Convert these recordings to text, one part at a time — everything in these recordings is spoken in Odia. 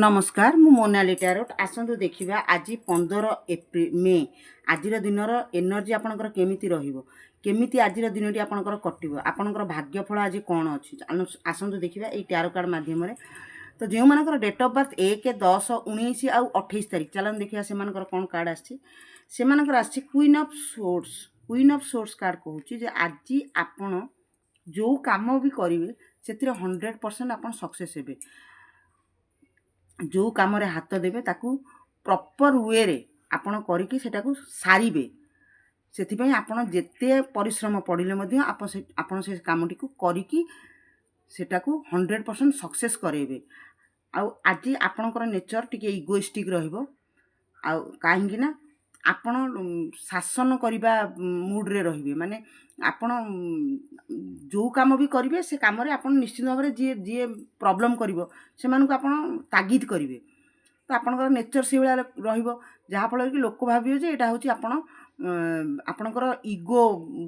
ନମସ୍କାର, ମୁଁ ମୋନାଲି ଟ୍ୟାରୋଟ। ଆସନ୍ତୁ ଦେଖିବା, ଆଜି 15 ମେ, ଆଜିର ଦିନର ଏନର୍ଜି ଆପଣଙ୍କର କେମିତି ରହିବ, କେମିତି ଆଜିର ଦିନଟି ଆପଣଙ୍କର କଟିବ, ଆପଣଙ୍କର ଭାଗ୍ୟଫଳ ଆଜି କ'ଣ ଅଛି। ଆସନ୍ତୁ ଦେଖିବା ଏଇ ଟ୍ୟାରୋ କାର୍ଡ଼ ମାଧ୍ୟମରେ। ତ ଯେଉଁମାନଙ୍କର ଡେଟ୍ ଅଫ୍ ବାର୍ଥ 1, 10, 19 ଆଉ 28 ତାରିଖ, ଚାଲନ୍ତୁ ଦେଖିବା ସେମାନଙ୍କର କ'ଣ କାର୍ଡ଼ ଆସିଛି। ସେମାନଙ୍କର ଆସିଛି Queen of Swords। Queen of Swords card କହୁଛି ଯେ ଆଜି ଆପଣ ଯେଉଁ କାମ ବି କରିବେ, ସେଥିରେ 100% ଆପଣ ସକ୍ସେସ୍ ହେବେ। ଯେଉଁ କାମରେ ହାତ ଦେବେ, ତାକୁ ପ୍ରପର୍ ୱେରେ ଆପଣ କରିକି ସେଟାକୁ ସାରିବେ। ସେଥିପାଇଁ ଆପଣ ଯେତେ ପରିଶ୍ରମ ପଡ଼ିଲେ ମଧ୍ୟ ଆପଣ ସେ କାମଟିକୁ କରିକି ସେଟାକୁ 100% ସକ୍ସେସ୍ କରେଇବେ। ଆଉ ଆଜି ଆପଣଙ୍କର ନେଚର୍ ଟିକେ ଇଗୋଇଷ୍ଟିକ୍ ରହିବ। ଆଉ କାହିଁକି ନା ଆପଣ ଶାସନ କରିବା ମୁଡ଼୍ରେ ରହିବେ। ମାନେ ଆପଣ ଯେଉଁ କାମ ବି କରିବେ, ସେ କାମରେ ଆପଣ ନିଶ୍ଚିତ ଭାବରେ ଯିଏ ଯିଏ ପ୍ରୋବ୍ଲେମ୍ କରିବ, ସେମାନଙ୍କୁ ଆପଣ ତାଗିଦ କରିବେ। ତ ଆପଣଙ୍କର ନେଚର୍ ସେଇଭଳିଆ ରହିବ, ଯାହାଫଳରେ କି ଲୋକ ଭାବିବେ ଯେ ଏଇଟା ହେଉଛି ଆପଣଙ୍କର ଇଗୋ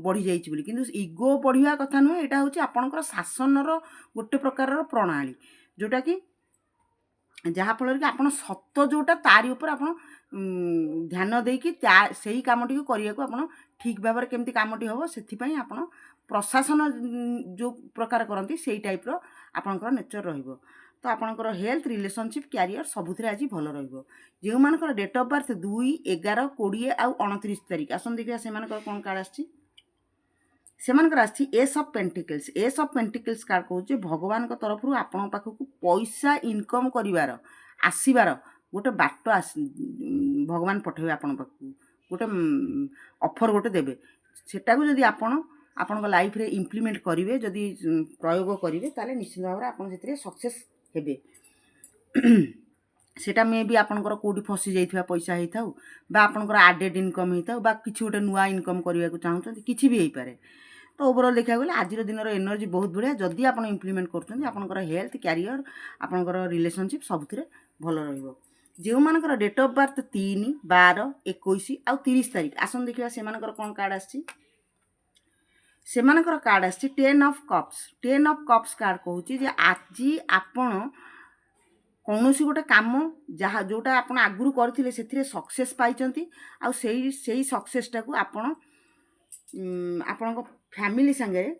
ବଢ଼ିଯାଇଛି ବୋଲି। କିନ୍ତୁ ଇଗୋ ବଢ଼ିବା କଥା ନୁହେଁ। ଏଇଟା ହେଉଛି ଆପଣଙ୍କର ଶାସନର ଗୋଟେ ପ୍ରକାରର ପ୍ରଣାଳୀ, ଯେଉଁଟାକି ଯାହାଫଳରେ କି ଆପଣ ସତ ଯେଉଁଟା, ତାରି ଉପରେ ଆପଣ ଧ୍ୟାନ ଦେଇକି ସେଇ କାମଟିକୁ କରିବାକୁ, ଆପଣ ଠିକ୍ ଭାବରେ କେମିତି କାମଟି ହେବ, ସେଥିପାଇଁ ଆପଣ ପ୍ରଶାସନ ଯେଉଁ ପ୍ରକାର କରନ୍ତି, ସେଇ ଟାଇପ୍ର ଆପଣଙ୍କର ନେଚର୍ ରହିବ। ତ ଆପଣଙ୍କର ହେଲ୍ଥ, ରିଲେସନସିପ୍, କ୍ୟାରିୟର ସବୁଥିରେ ଆଜି ଭଲ ରହିବ। ଯେଉଁମାନଙ୍କର ଡେଟ୍ ଅଫ୍ ବାର୍ଥ 2, 11, 20 ଆଉ 29 ତାରିଖ, ଆସନ୍ତୁ ଦେଖିବା ସେମାନଙ୍କର କ'ଣ କାର୍ଡ଼ ଆସିଛି। ସେମାନଙ୍କର ଆସିଛି Ace of Pentacles। Ace of Pentacles card କହୁଛି, ଭଗବାନଙ୍କ ତରଫରୁ ଆପଣଙ୍କ ପାଖକୁ ପଇସା ଇନକମ୍ କରିବାର ଆସିବାର ଗୋଟେ ବାଟ ଆସି ଭଗବାନ ପଠାଇବେ। ଆପଣଙ୍କ ପାଖକୁ ଗୋଟେ ଅଫର୍ ଗୋଟେ ଦେବେ। ସେଟାକୁ ଯଦି ଆପଣ ଆପଣଙ୍କ ଲାଇଫ୍ରେ ଇମ୍ପ୍ଲିମେଣ୍ଟ କରିବେ, ଯଦି ପ୍ରୟୋଗ କରିବେ, ତାହେଲେ ନିଶ୍ଚିତ ଭାବରେ ଆପଣ ସେଥିରେ ସକ୍ସେସ୍ ହେବେ। ସେଇଟା ମେ ବି ଆପଣଙ୍କର କେଉଁଠି ଫସି ଯାଇଥିବା ପଇସା ହେଇଥାଉ ବା ଆପଣଙ୍କର ଆଡ଼େଡ଼ ଇନକମ୍ ହେଇଥାଉ ବା କିଛି ଗୋଟେ ନୂଆ ଇନକମ୍ କରିବାକୁ ଚାହୁଁଛନ୍ତି, କିଛି ବି ହେଇପାରେ। ତ ଓଭରଅଲ୍ ଦେଖିବାକୁ ଗଲେ ଆଜିର ଦିନର ଏନର୍ଜି ବହୁତ ବଢ଼ିଆ। ଯଦି ଆପଣ ଇମ୍ପ୍ଲିମେଣ୍ଟ କରୁଛନ୍ତି, ଆପଣଙ୍କର ହେଲ୍ଥ, କ୍ୟାରିୟର, ଆପଣଙ୍କର ରିଲେସନସିପ୍ ସବୁଥିରେ ଭଲ ରହିବ। ଯେଉଁମାନଙ୍କର ଡେଟ୍ ଅଫ୍ ବାର୍ଥ 3, 12, 21 ଆଉ 30 ତାରିଖ, ଆସନ୍ତୁ ଦେଖିବା ସେମାନଙ୍କର କ'ଣ କାର୍ଡ଼ ଆସିଛି। ସେମାନଙ୍କର କାର୍ଡ଼ ଆସିଛି Ten of Cups। Ten of Cups card କହୁଛି ଯେ ଆଜି ଆପଣ କୌଣସି ଗୋଟେ କାମ ଯେଉଁଟା ଆପଣ ଆଗରୁ କରିଥିଲେ, ସେଥିରେ ସକ୍ସେସ୍ ପାଇଛନ୍ତି। ଆଉ ସେଇ ସେଇ ସକ୍ସେସ୍ଟାକୁ ଆପଣ ଆପଣଙ୍କ ଫ୍ୟାମିଲି ସାଙ୍ଗରେ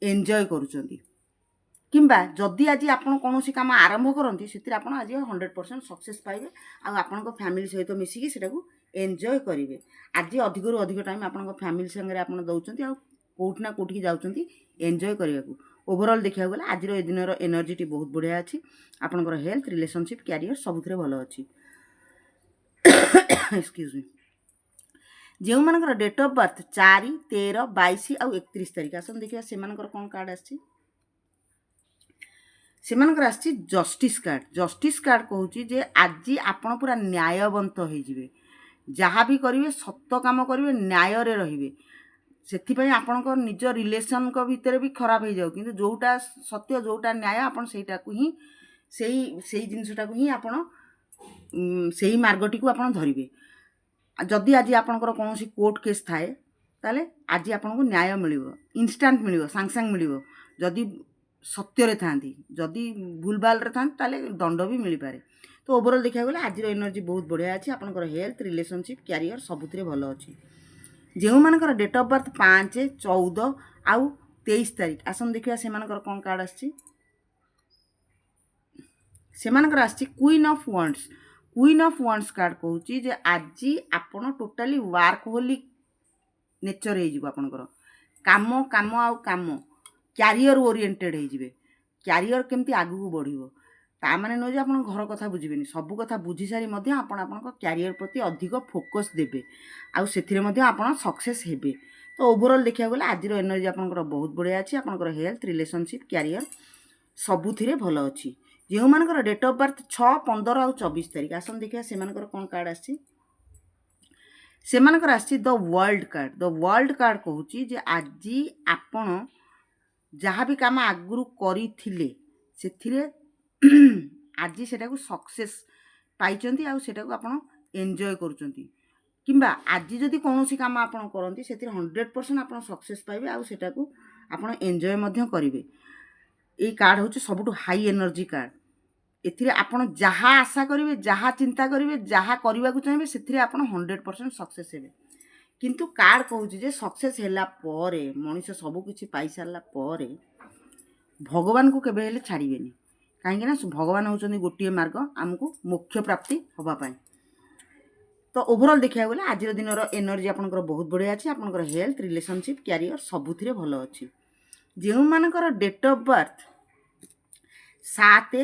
ଏନ୍ଜୟ କରୁଛନ୍ତି। କିମ୍ବା ଯଦି ଆଜି ଆପଣ କୌଣସି କାମ ଆରମ୍ଭ କରନ୍ତି, ସେଥିରେ ଆପଣ ଆଜି 100% ସକ୍ସେସ୍ ପାଇବେ ଆଉ ଆପଣଙ୍କ ଫ୍ୟାମିଲି ସହିତ ମିଶିକି ସେଟାକୁ ଏନ୍ଜୟ କରିବେ। ଆଜି ଅଧିକରୁ ଅଧିକ ଟାଇମ୍ ଆପଣଙ୍କ ଫ୍ୟାମିଲି ସାଙ୍ଗରେ ଆପଣ ଦେଉଛନ୍ତି ଆଉ କେଉଁଠି ନା କେଉଁଠିକି ଯାଉଛନ୍ତି ଏନ୍ଜୟ କରିବାକୁ। ଓଭରଅଲ୍ ଦେଖିବାକୁ ଗଲେ ଆଜିର ଏ ଦିନର ଏନର୍ଜିଟି ବହୁତ ବଢ଼ିଆ ଅଛି। ଆପଣଙ୍କର ହେଲ୍ଥ, ରିଲେସନସିପ୍, କ୍ୟାରିୟର ସବୁଥିରେ ଭଲ ଅଛି। ଏକ୍ସକ୍ୟୁଜ୍ ମି। ଯେଉଁମାନଙ୍କର ଡେଟ୍ ଅଫ୍ ବାର୍ଥ 4, 13, 22 ଆଉ 31 ତାରିଖ, ଆସନ୍ତୁ ଦେଖିବା ସେମାନଙ୍କର କ'ଣ କାର୍ଡ଼ ଆସିଛି। ସେମାନଙ୍କର ଆସିଛି ଜଷ୍ଟିସ୍ କାର୍ଡ଼। ଜଷ୍ଟିସ୍ କାର୍ଡ଼ କହୁଛି ଯେ ଆଜି ଆପଣ ପୁରା ନ୍ୟାୟବନ୍ତ ହେଇଯିବେ। ଯାହା ବି କରିବେ, ସତ କାମ କରିବେ, ନ୍ୟାୟରେ ରହିବେ। ସେଥିପାଇଁ ଆପଣଙ୍କ ନିଜ ରିଲେସନଙ୍କ ଭିତରେ ବି ଖରାପ ହେଇଯାଉ, କିନ୍ତୁ ଯେଉଁଟା ସତ୍ୟ, ଯେଉଁଟା ନ୍ୟାୟ, ଆପଣ ସେଇଟାକୁ ହିଁ ସେଇ ସେଇ ଜିନିଷଟାକୁ ହିଁ ଆପଣ ସେଇ ମାର୍ଗଟିକୁ ଆପଣ ଧରିବେ। ଆଉ ଯଦି ଆଜି ଆପଣଙ୍କର କୌଣସି କୋର୍ଟ କେସ୍ ଥାଏ, ତାହେଲେ ଆଜି ଆପଣଙ୍କୁ ନ୍ୟାୟ ମିଳିବ, ଇନଷ୍ଟାଣ୍ଟ ମିଳିବ, ସାଙ୍ଗେ ସାଙ୍ଗେ ମିଳିବ, ଯଦି ସତ୍ୟରେ ଥାନ୍ତି। ଯଦି ଭୁଲଭାଲରେ ଥାନ୍ତି, ତାହେଲେ ଦଣ୍ଡ ବି ମିଳିପାରେ। ତ ଓଭରଅଲ୍ ଦେଖିବାକୁ ଗଲେ ଆଜିର ଏନର୍ଜି ବହୁତ ବଢ଼ିଆ ଅଛି। ଆପଣଙ୍କର ହେଲ୍ଥ, ରିଲେସନସିପ୍, କ୍ୟାରିୟର ସବୁଥିରେ ଭଲ ଅଛି। ଯେଉଁମାନଙ୍କର ଡେଟ୍ ଅଫ୍ ବାର୍ଥ 5, 14 ଆଉ 23 ତାରିଖ, ଆସନ୍ତୁ ଦେଖିବା ସେମାନଙ୍କର କ'ଣ କାର୍ଡ଼ ଆସିଛି। ସେମାନଙ୍କର ଆସିଛି Queen of Wands। Queen of Wands card କହୁଛି ଯେ ଆଜି ଆପଣ ଟୋଟାଲି ୱାର୍କହୋଲିକ୍ ନେଚର୍ ହେଇଯିବ। ଆପଣଙ୍କର କାମ, କାମ ଆଉ କାମ। କ୍ୟାରିୟର ଓରିଏଣ୍ଟେଡ଼୍ ହେଇଯିବେ। କ୍ୟାରିୟର କେମିତି ଆଗକୁ ବଢ଼ିବ। ତା ମାନେ ନୁହେଁ ଯେ ଆପଣ ଘର କଥା ବୁଝିବେନି। ସବୁ କଥା ବୁଝି ସାରି ମଧ୍ୟ ଆପଣ ଆପଣଙ୍କ କ୍ୟାରିୟର ପ୍ରତି ଅଧିକ ଫୋକସ୍ ଦେବେ ଆଉ ସେଥିରେ ମଧ୍ୟ ଆପଣ ସକ୍ସେସ୍ ହେବେ। ତ ଓଭରଅଲ୍ ଦେଖିବାକୁ ଗଲେ ଆଜିର ଏନର୍ଜି ଆପଣଙ୍କର ବହୁତ ବଢ଼ିଆ ଅଛି। ଆପଣଙ୍କର ହେଲ୍ଥ, ରିଲେସନସିପ୍, କ୍ୟାରିୟର ସବୁଥିରେ ଭଲ ଅଛି। ଯେଉଁମାନଙ୍କର ଡେଟ୍ ଅଫ୍ ବାର୍ଥ 6, 15 ଆଉ 24 ତାରିଖ, ଆସନ୍ତୁ ଦେଖିବା ସେମାନଙ୍କର କ'ଣ କାର୍ଡ଼ ଆସିଛି। ସେମାନଙ୍କର ଆସିଛି The World card। The World card କହୁଛି ଯେ ଆଜି ଆପଣ ଯାହା ବି କାମ ଆଗରୁ କରିଥିଲେ, ସେଥିରେ ଆଜି ସେଟାକୁ ସକ୍ସେସ୍ ପାଇଛନ୍ତି ଆଉ ସେଟାକୁ ଆପଣ ଏନ୍ଜୟ କରୁଛନ୍ତି। କିମ୍ବା ଆଜି ଯଦି କୌଣସି କାମ ଆପଣ କରନ୍ତି, ସେଥିରେ 100% ଆପଣ ସକ୍ସେସ୍ ପାଇବେ ଆଉ ସେଟାକୁ ଆପଣ ଏନ୍ଜୟ ମଧ୍ୟ କରିବେ। ଏଇ କାର୍ଡ଼ ହେଉଛି ସବୁଠୁ ହାଇ ଏନର୍ଜି କାର୍ଡ଼। ଏଥିରେ ଆପଣ ଯାହା ଆଶା କରିବେ, ଯାହା ଚିନ୍ତା କରିବେ, ଯାହା କରିବାକୁ ଚାହିଁବେ, ସେଥିରେ ଆପଣ 100% ସକ୍ସେସ୍ ହେବେ। କିନ୍ତୁ କାର୍ଡ଼ କହୁଛି ଯେ ସକ୍ସେସ୍ ହେଲା ପରେ, ମଣିଷ ସବୁ କିଛି ପାଇସାରିଲା ପରେ ଭଗବାନଙ୍କୁ କେବେ ହେଲେ ଛାଡ଼ିବେନି। କାହିଁକିନା ଭଗବାନ ହେଉଛନ୍ତି ଗୋଟିଏ ମାର୍ଗ ଆମକୁ ମୋକ୍ଷ ପ୍ରାପ୍ତି ହେବା ପାଇଁ। ତ ଓଭରଅଲ୍ ଦେଖିବାକୁ ଗଲେ ଆଜିର ଦିନର ଏନର୍ଜି ଆପଣଙ୍କର ବହୁତ ବଢ଼ିଆ ଅଛି। ଆପଣଙ୍କର ହେଲ୍ଥ, ରିଲେସନସିପ୍, କ୍ୟାରିୟର ସବୁଥିରେ ଭଲ ଅଛି। ଯେଉଁମାନଙ୍କର ଡେଟ୍ ଅଫ୍ ବାର୍ଥ 7,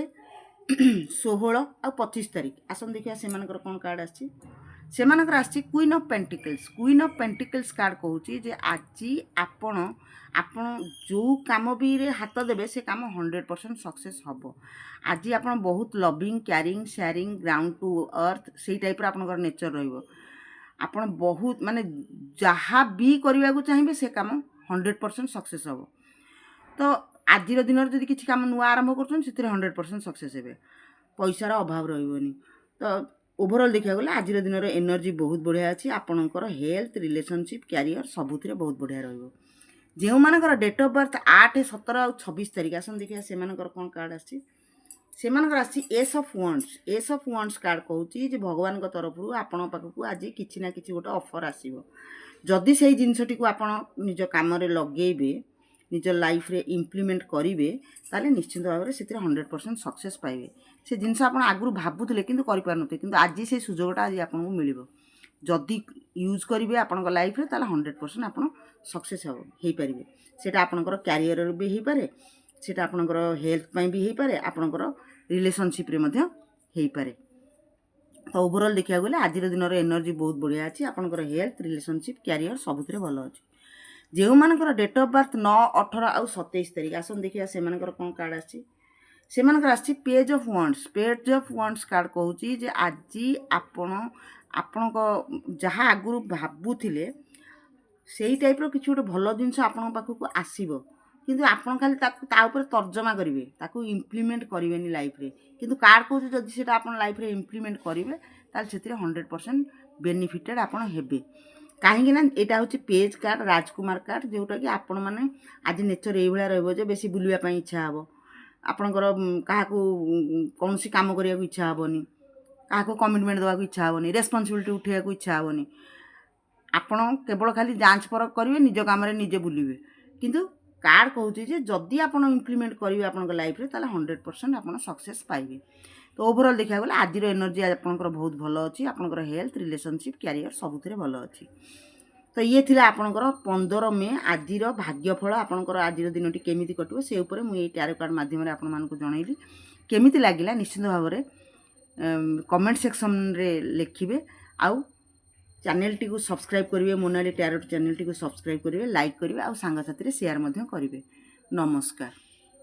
16 ଆଉ 25 ତାରିଖ, ଆସନ୍ତୁ ଦେଖିବା ସେମାନଙ୍କର କ'ଣ କାର୍ଡ଼ ଆସିଛି। ସେମାନଙ୍କର ଆସିଛି Queen of Pentacles। Queen of Pentacles card କହୁଛି ଯେ ଆଜି ଆପଣ ଯେଉଁ କାମ ବିରେ ହାତ ଦେବେ, ସେ କାମ 100% ସକ୍ସେସ୍ ହେବ। ଆଜି ଆପଣ ବହୁତ loving, caring, sharing, ground to earth, ସେଇ ଟାଇପ୍ର ଆପଣଙ୍କର ନେଚର୍ ରହିବ। ଆପଣ ବହୁତ ମାନେ ଯାହା ବି କରିବାକୁ ଚାହିଁବେ, ସେ କାମ 100% ସକ୍ସେସ୍ ହେବ। ତ ଆଜିର ଦିନରେ ଯଦି କିଛି କାମ ନୂଆ ଆରମ୍ଭ କରୁଛନ୍ତି, ସେଥିରେ 100% ସକ୍ସେସ୍ ହେବେ। ପଇସାର ଅଭାବ ରହିବନି। ତ ଓଭରଅଲ୍ ଦେଖିବାକୁ ଗଲେ ଆଜିର ଦିନର ଏନର୍ଜି ବହୁତ ବଢ଼ିଆ ଅଛି। ଆପଣଙ୍କର ହେଲ୍ଥ, ରିଲେସନସିପ୍, କ୍ୟାରିୟର ସବୁଥିରେ ବହୁତ ବଢ଼ିଆ ରହିବ। ଯେଉଁମାନଙ୍କର ଡେଟ୍ ଅଫ୍ ବାର୍ଥ 8, 17 ଆଉ 26 ତାରିଖ, ଆସନ୍ତୁ ଦେଖିବା ସେମାନଙ୍କର କ'ଣ କାର୍ଡ଼ ଆସିଛି। ସେମାନଙ୍କର ଆସିଛି Ace of Wands। Ace of Wands card କହୁଛି ଯେ ଭଗବାନଙ୍କ ତରଫରୁ ଆପଣଙ୍କ ପାଖକୁ ଆଜି କିଛି ନା କିଛି ଗୋଟେ ଅଫର୍ ଆସିବ। ଯଦି ସେଇ ଜିନିଷଟିକୁ ଆପଣ ନିଜ କାମରେ ଲଗେଇବେ, ନିଜ ଲାଇଫରେ ଇମ୍ପ୍ଲିମେଣ୍ଟ କରିବେ, ତାହେଲେ ନିଶ୍ଚିନ୍ତ ଭାବରେ ସେଥିରେ 100% ସକ୍ସେସ୍ ପାଇବେ। ସେ ଜିନିଷ ଆପଣ ଆଗରୁ ଭାବୁଥିଲେ କିନ୍ତୁ କରିପାରୁନଥିଲେ, କିନ୍ତୁ ଆଜି ସେଇ ସୁଯୋଗଟା ଆଜି ଆପଣଙ୍କୁ ମିଳିବ। ଯଦି ୟୁଜ୍ କରିବେ ଆପଣଙ୍କ ଲାଇଫରେ, ତାହେଲେ 100% ଆପଣ ସକ୍ସେସ୍ ହେବ ହେଇପାରିବେ। ସେଇଟା ଆପଣଙ୍କର କ୍ୟାରିୟରରେ ବି ହେଇପାରେ, ସେଇଟା ଆପଣଙ୍କର ହେଲ୍ଥ ପାଇଁ ବି ହେଇପାରେ, ଆପଣଙ୍କର ରିଲେସନସିପ୍ରେ ମଧ୍ୟ ହେଇପାରେ। ତ ଓଭରଅଲ୍ ଦେଖିବାକୁ ଗଲେ ଆଜିର ଦିନର ଏନର୍ଜି ବହୁତ ବଢ଼ିଆ ଅଛି। ଆପଣଙ୍କର ହେଲ୍ଥ, ରିଲେସନସିପ୍, କ୍ୟାରିୟର ସବୁଥିରେ ଭଲ ଅଛି। ଯେଉଁମାନଙ୍କର ଡେଟ୍ ଅଫ୍ ବାର୍ଥ 9, 18 ଆଉ 27 ତାରିଖ, ଆସନ୍ତୁ ଦେଖିବା ସେମାନଙ୍କର କ'ଣ କାର୍ଡ଼ ଆସିଛି। ସେମାନଙ୍କର ଆସିଛି Page of Wands। Page of Wands card କହୁଛି ଯେ ଆଜି ଆପଣ ଆପଣଙ୍କ ଯାହା ଆଗରୁ ଭାବୁଥିଲେ, ସେଇ ଟାଇପ୍ର କିଛି ଗୋଟେ ଭଲ ଜିନିଷ ଆପଣଙ୍କ ପାଖକୁ ଆସିବ। କିନ୍ତୁ ଆପଣ ଖାଲି ତାକୁ ତା ଉପରେ ତର୍ଜମା କରିବେ, ତାକୁ ଇମ୍ପ୍ଲିମେଣ୍ଟ କରିବେନି ଲାଇଫ୍ରେ। କିନ୍ତୁ କାର୍ଡ଼ କହୁଛି, ଯଦି ସେଇଟା ଆପଣ ଲାଇଫ୍ରେ ଇମ୍ପ୍ଲିମେଣ୍ଟ କରିବେ, ତାହେଲେ ସେଥିରେ 100% ବେନିଫିଟେଡ଼ ଆପଣ ହେବେ। କାହିଁକି ନା ଏଇଟା ହେଉଛି ପେଜ୍ କାର୍ଡ଼, ରାଜକୁମାର କାର୍ଡ଼, ଯେଉଁଟାକି ଆପଣମାନେ ଆଜି ନେଚର୍ ଏଇଭଳିଆ ରହିବ ଯେ ବେଶୀ ବୁଲିବା ପାଇଁ ଇଚ୍ଛା ହେବ ଆପଣଙ୍କର, କାହାକୁ କୌଣସି କାମ କରିବାକୁ ଇଚ୍ଛା ହେବନି, କାହାକୁ କମିଟମେଣ୍ଟ ଦେବାକୁ ଇଚ୍ଛା ହେବନି, ରେସ୍ପନ୍ସିବିଲିଟି ଉଠେଇବାକୁ ଇଚ୍ଛା ହେବନି। ଆପଣ କେବଳ ଖାଲି ଯାଞ୍ଚ ପରଖ କରିବେ, ନିଜ କାମରେ ନିଜେ ବୁଲିବେ। କିନ୍ତୁ କାର୍ଡ଼ କହୁଛି ଯେ ଯଦି ଆପଣ ଇମ୍ପ୍ଲିମେଣ୍ଟ କରିବେ ଆପଣଙ୍କ ଲାଇଫରେ, ତାହେଲେ 100% ଆପଣ ସକ୍ସେସ୍ ପାଇବେ। ତ ଓଭରଅଲ୍ ଦେଖିବାକୁ ଗଲେ ଆଜିର ଏନର୍ଜି ଆପଣଙ୍କର ବହୁତ ଭଲ ଅଛି। ଆପଣଙ୍କର ହେଲ୍ଥ, ରିଲେସନସିପ୍, କ୍ୟାରିୟର ସବୁଥିରେ ଭଲ ଅଛି। ତ ଇଏ ଥିଲା ଆପଣଙ୍କର 15 ମେ ଆଜିର ଭାଗ୍ୟଫଳ। ଆପଣଙ୍କର ଆଜିର ଦିନଟି କେମିତି କଟିବ, ସେ ଉପରେ ମୁଁ ଏଇ ଟ୍ୟାରୋ କାର୍ଡ଼ ମାଧ୍ୟମରେ ଆପଣମାନଙ୍କୁ ଜଣେଇଲି। କେମିତି ଲାଗିଲା, ନିଶ୍ଚିତ ଭାବରେ କମେଣ୍ଟ ସେକ୍ସନରେ ଲେଖିବେ ଆଉ ଚ୍ୟାନେଲଟିକୁ ସବସ୍କ୍ରାଇବ୍ କରିବେ। ମୋନାଲି ଟ୍ୟାରୋଟ ଚ୍ୟାନେଲଟିକୁ ସବସ୍କ୍ରାଇବ୍ କରିବେ, ଲାଇକ୍ କରିବେ ଆଉ ସାଙ୍ଗସାଥିରେ ସେୟାର ମଧ୍ୟ କରିବେ। ନମସ୍କାର।